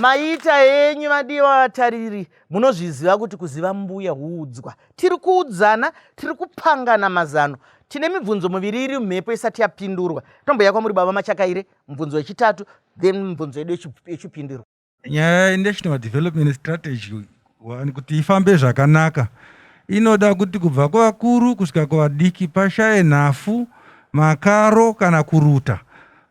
Maita henyu vadiwa vatariri, munozviziva kuti kuziva mbuya huudzwa. Tiri kuudzana, tiri kupangana mazano. Tine mibvunzo miviri iri mhepo isati yapindurwa. Tomboya kwamuri baba Machakaire, mubvunzo wechitatu, then mibvunzo yedu yechipindurwa. Nyaya yeNational Development Strategy one kuti ifambe zvakanaka inoda kuti kubva kuvakuru kusvika kuvadiki pashaye nhafu, makaro kana kuruta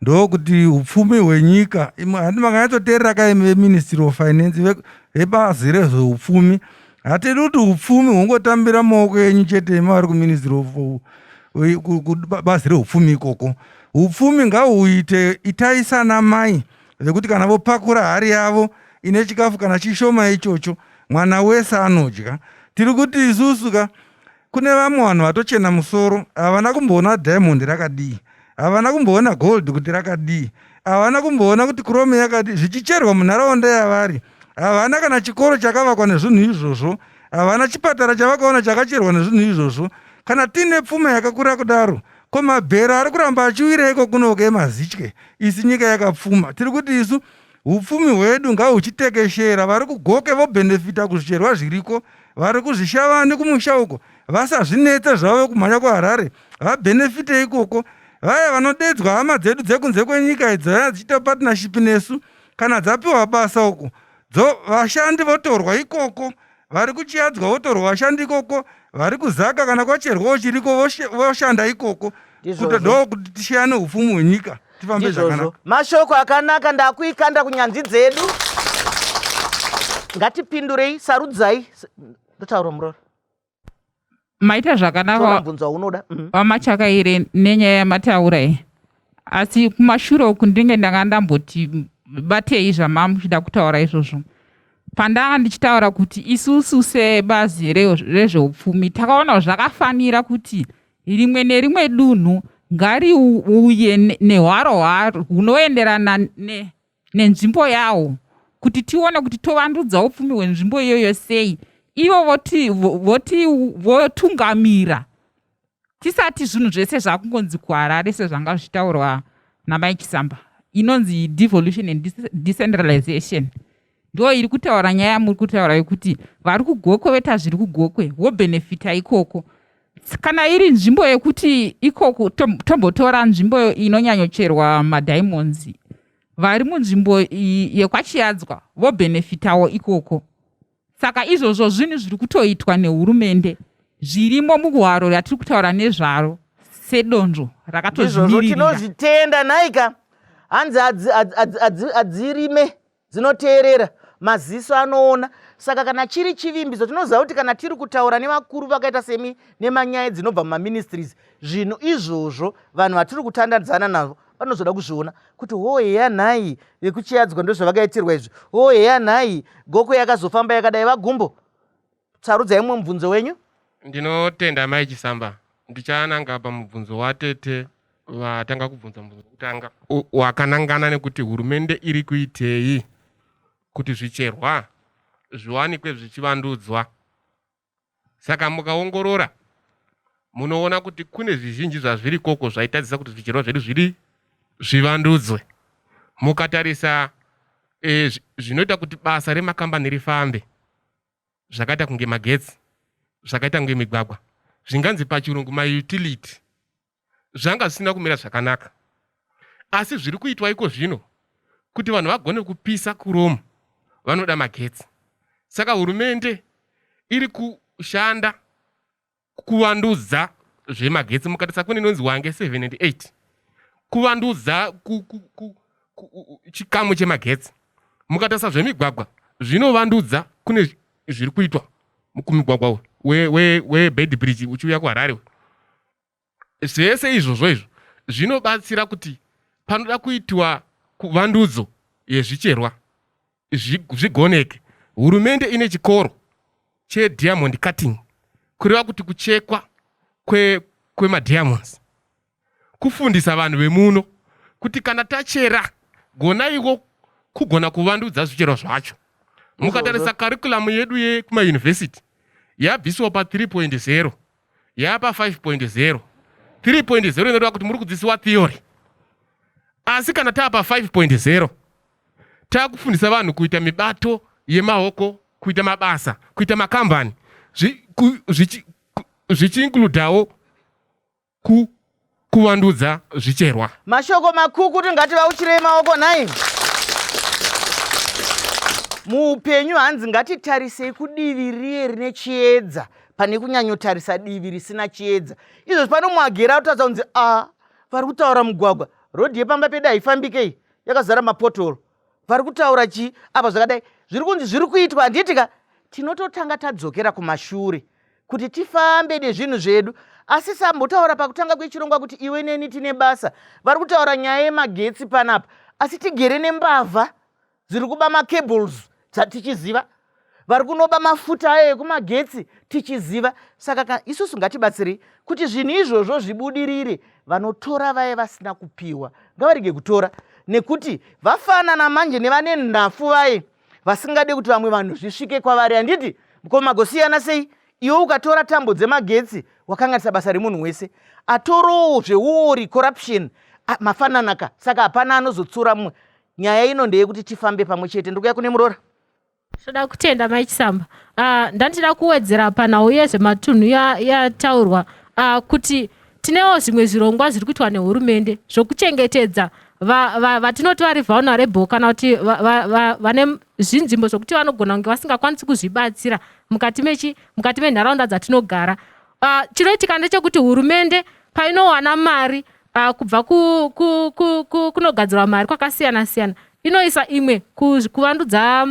ndokuti upfumi hwenyika. Handi makanyatsoteerera kaimi veMinistry of Finance, vebazi rezveupfumi? Hatidi kuti upfumi hungotambira maoko enyu chete imi vari kuMinistry of bazi reupfumi ikoko. Upfumi ngahuite itai sana mai vekuti kana vopakura hari yavo ine chikafu kana chishoma ichocho, mwana wese anodya. Tiri kuti isusu ka kune vamwe vanhu vatochena musoro, havana kumboona diamond rakadii, havana kumboona gold kuti rakadii, havana kumboona kuti chrome yakadii zvichicherwa munharaunda yavari. Havana kana chikoro chakavakwa nezvinhu izvozvo, havana chipatara chavakaona chakacherwa nezvinhu izvozvo. Kana tiine pfuma yakakura kudaro, ko mabhero ari kuramba achiwireiko kunoko emazitye isi nyika yakapfuma? Tiri kuti isu upfumi hwedu ngahuchitekeshera. Vari kuGokwe vobhenefita kuzvicherwa zviriko, vari kuZvishavane kumusha uko vasazvinetse zvavo kumhanya kuHarare, vabhenefite ikoko. Vaya vanodedzwa, hama dzedu dzekunze kwenyika idzo vaya dzichiita partnership nesu, kana dzapiwa basa uko dzo vashandi votorwa ikoko, vari kuChiadzwa votorwa vashandi ikoko, vari kuZaka kana kwacherwawo chiriko voshanda ikoko, kuti ndo kuti tishiyane upfumi hwenyika tifambe zvakanaka. Mashoko akanaka. Ndakuikanda kunyanzvi dzedu, ngatipindurei. Sarudzai, ndotaura murora. Maita zvakanaka. Mubvunzo waunoda. VaMachakaire, nenyaya yamataura iyi, asi kumashure uku ndinge ndanga ndamboti batei zvamamuchida kutaura izvozvo. Pandanga ndichitaura kuti isusu sebazi rezveupfumi takaona zvakafanira kuti rimwe nerimwe dunhu ngariuye nehwaro hwaro hunoenderana nenzvimbo yawo, kuti tione kuti tovandudza upfumi hwenzvimbo iyoyo sei. Ivo voti voti votungamira, tisati zvinhu zvese zvakungonzi kuHarare sezvanga zvichitaurwa naMai Chisamba. Inonzi devolution and decentralization ndo iri kutaura nyaya yamuri kutaura yekuti vari kuGokwe veta zviri kuGokwe vobhenefita ikoko. Kana iri nzvimbo yekuti ikoko, tombotora nzvimbo inonyanyocherwa madiamonds, vari munzvimbo yekwaChiadzwa vobhenefitawo ikoko. Saka izvozvo zvinhu zviri kutoitwa nehurumende, zvirimo muhwaro ratiri kutaura nezvaro sedonzvo rakatozvimirira. Tinozvitenda. Nhaika, hanzi hadzirime dzinoteerera, maziso anoona. Saka kana chiri chivimbiso, tinoziva kuti kana tiri kutaura nevakuru vakaita semi nemanyaya dzinobva mumaministries, zvinhu izvozvo vanhu vatiri kutandadzana navo vanozoda kuzviona kuti ho heya nhai, vekuChiadzwa ndozvavakaitirwa izvi, ho heya nhai, Gokwe yakazofamba yakadai. VaGumbo, tsarudzai mumwe mubvunzo wenyu. Ndinotenda, Mai Chisamba. Ndichananga pamubvunzo watete vatanga kubvunza mubvunzo wekutanga wakanangana nekuti hurumende iri kuitei kuti zvicherwa zviwanikwe zvichivandudzwa. Saka mukaongorora munoona kuti kune zvizhinji zvazviri koko zvaitadzisa kuti zvicherwa zvedu zviri zvivandudzwe. Mukatarisa zvinoita kuti basa remakambani rifambe, zvakaita kunge magetsi, zvakaita kunge migwagwa, zvinganzi pachirungu mautility, zvanga zvisina kumira zvakanaka. Asi zviri kuitwa iko zvino kuti vanhu vagone kupisa chrome vanoda magetsi, saka hurumende iri kushanda kuvandudza zvemagetsi. Mukatarisa kune inonzi Hwange 7 and 8, kuvandudza chikamu chemagetsi. Mukatarisa zvemigwagwa zvinovandudza, kune zviri kuitwa kumigwagwa weBeitbridge uchiuya kuHarare. Zvese izvozvo izvo zvinobatsira kuti panoda kuitwa kuvandudzo yezvicherwa zvigoneke. Hurumende ine chikoro chediamond cutting, kureva kuti kuchekwa kwemadiamonds, kufundisa vanhu vemuno kuti kana tachera gonaiwo kugona kuvandudza zvicherwa zvacho. Mukatarisa curriculum yedu yekumayunivhesiti yabviswa pa3.0 yapa 5.0. 3.0 inoreva kuti muri kudzidzisiwa theory, asi kana taapa 5.0 Takufundisa vanhu kuita mibato yemaoko, kuita mabasa, kuita makambani zvichiincludawo kuvandudza zvicherwa. Mashoko makukutu, ngativauchirei maoko nhai. Muupenyu hanzi ngatitarisei kudivi riye rine chiedza pane kunyanyotarisa divi risina chiedza. Izvozvi pano mwagera kutaridza kunzi a vari kutaura mugwagwa, rodhi yepamba pedu haifambikei, yakazara mapotoro. Vari kutaura chii apa zvakadai? Zviri kunzi zviri kuitwa, handiti ka? Tinototanga tadzokera kumashure kuti tifambe nezvinhu zvedu. Asi sambotaura pakutanga kwechirongwa kuti iwe neni tine basa. Vari kutaura nyaya yemagetsi panapa, asi tigere nembavha dziri kuba macables tichiziva, vari kunoba mafuta ayo ekumagetsi tichiziva. Saka isusu ngatibatsirei kuti zvinhu izvozvo zvibudirire. Vanotora vaye vasina kupiwa ngavarege kutora, nekuti vafanana manje nevane nhafu vaye vasingade kuti vamwe vanhu zvisvike kwavari, handiti? Ko magosiyana sei? Iwe ukatora tambo dzemagetsi wakanganisa basa remunhu wese. Atorowo zveuori, corruption, mafananaka. Saka hapana anozotsura mumwe. Nyaya ino ndeyekuti tifambe pamwe chete. Ndikuya kune muroora. Toda kutenda Mai Chisamba. Ndandida kuwedzera panhau yezvematunhu yataurwa kuti tinewo zvimwe zvirongwa zviri kuitwa nehurumende zvokuchengetedza vatinoti vari vulnerable, kana kuti vane zvinzvimbo zvokuti vanogona kunge vasingakwanisi kuzvibatsira mukati menharaunda dzatinogara. Chinoitika ndechekuti hurumende painowana mari kubva kunogadzirwa mari kwakasiyana siyana, inoisa imwe kuvandudza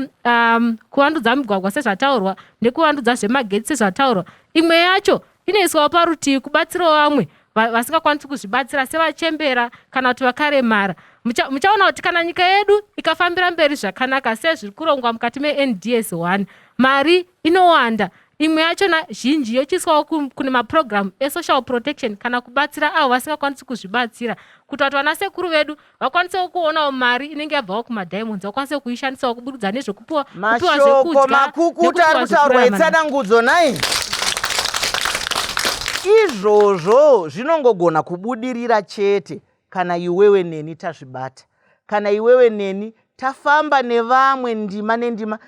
migwagwa sezvataurwa, nekuvandudza zvemagetsi sezvataurwa. Imwe yacho inoiswawo parutivi kubatsirawo vamwe vasingakwanisi kuzvibatsira sevachembera kana kuti vakaremara. Muchaona kuti kana nyika yedu ikafambira mberi zvakanaka sezviri kurongwa mukati meNDS 1, mari inowanda, imwe yachona zhinji yochiiswawo kune mapurogiramu esocial protection kana kubatsira avo vasingakwanisi kuzvibatsira, kuita kuti vanasekuru vedu vakwanisewo kuonawo mari inenge yabvawo kumadiamonds, vakwanise kuishandisawo kuburikidza nezvekupiwa Mashoko makukuta ari kutaurwa etsanangudzo nhai. Izvozvo zvinongogona kubudirira chete kana iwewe neni tazvibata, kana iwewe neni tafamba nevamwe ndima nendima.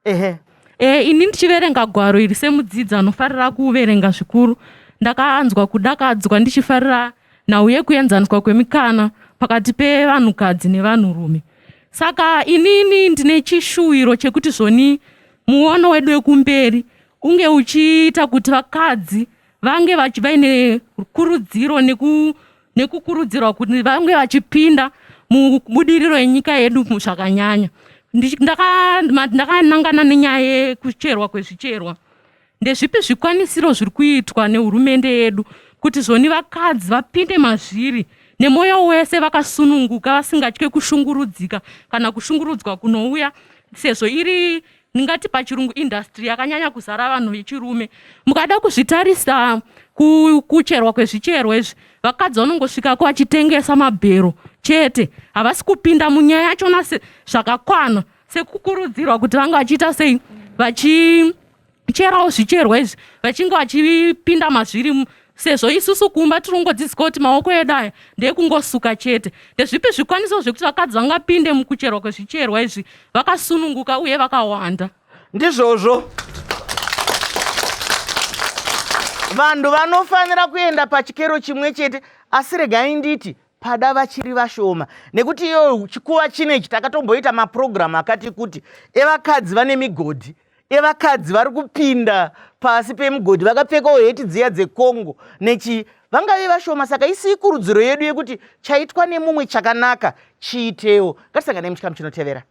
Ehe. Ini ndichiverenga gwaro iri semudzidzi anofarira kuverenga zvikuru, ndakanzwa kudakadzwa ndichifarira nhau yekuenzaniswa kwemikana pakati pevanhukadzi nevanhurume. Saka inini ndine chishuwiro chekuti zvoni muono wedu wekumberi unge uchiita kuti vakadzi vange vaine kurudziro nekukurudzirwa kuti vange vachipinda mubudiriro yenyika yedu zvakanyanya. Ndakanangana nenyaya yekucherwa kwezvicherwa. Ndezvipi zvikwanisiro zviri kuitwa nehurumende yedu kuti zvoni vakadzi vapinde mazviri nemwoyo wese vakasununguka, vasingatye kushungurudzika kana kushungurudzwa kunouya, sezvo iri ndingati pachirungu industry yakanyanya kuzara vanhu vechirume? Mukada kuzvitarisa kucherwa kwezvicherwa izvi, vakadzi vanongosvikako vachitengesa mabhero chete, havasi kupinda munyaya yachona zvakakwana sekukurudzirwa kuti vanga vachiita sei, vachicherawo zvicherwa izvi, vachinge vachipinda mazviri, sezvo isusu kumba tiri kungodzidziswa kuti maoko edu aya ndeekungosuka chete. Ndezvipi zvikwaniso zvekuti vakadzi vangapinde mukucherwa kwezvicherwa izvi vakasununguka uye vakawanda? Ndizvozvo, vanhu vanofanira kuenda pachikero chimwe chete, asi regai nditi pada vachiri vashoma, nekuti iyo chikuva chinechi takatomboita mapurogiramu akati kuti evakadzi vane migodhi, evakadzi vari kupinda pasi pemugodhi vakapfekawo heti dziya dzeCongo nechii, vangave vashoma. Saka isi ikurudziro yedu yekuti chaitwa nemumwe chakanaka chiitewo. Ngatisangane muchikamu chinotevera.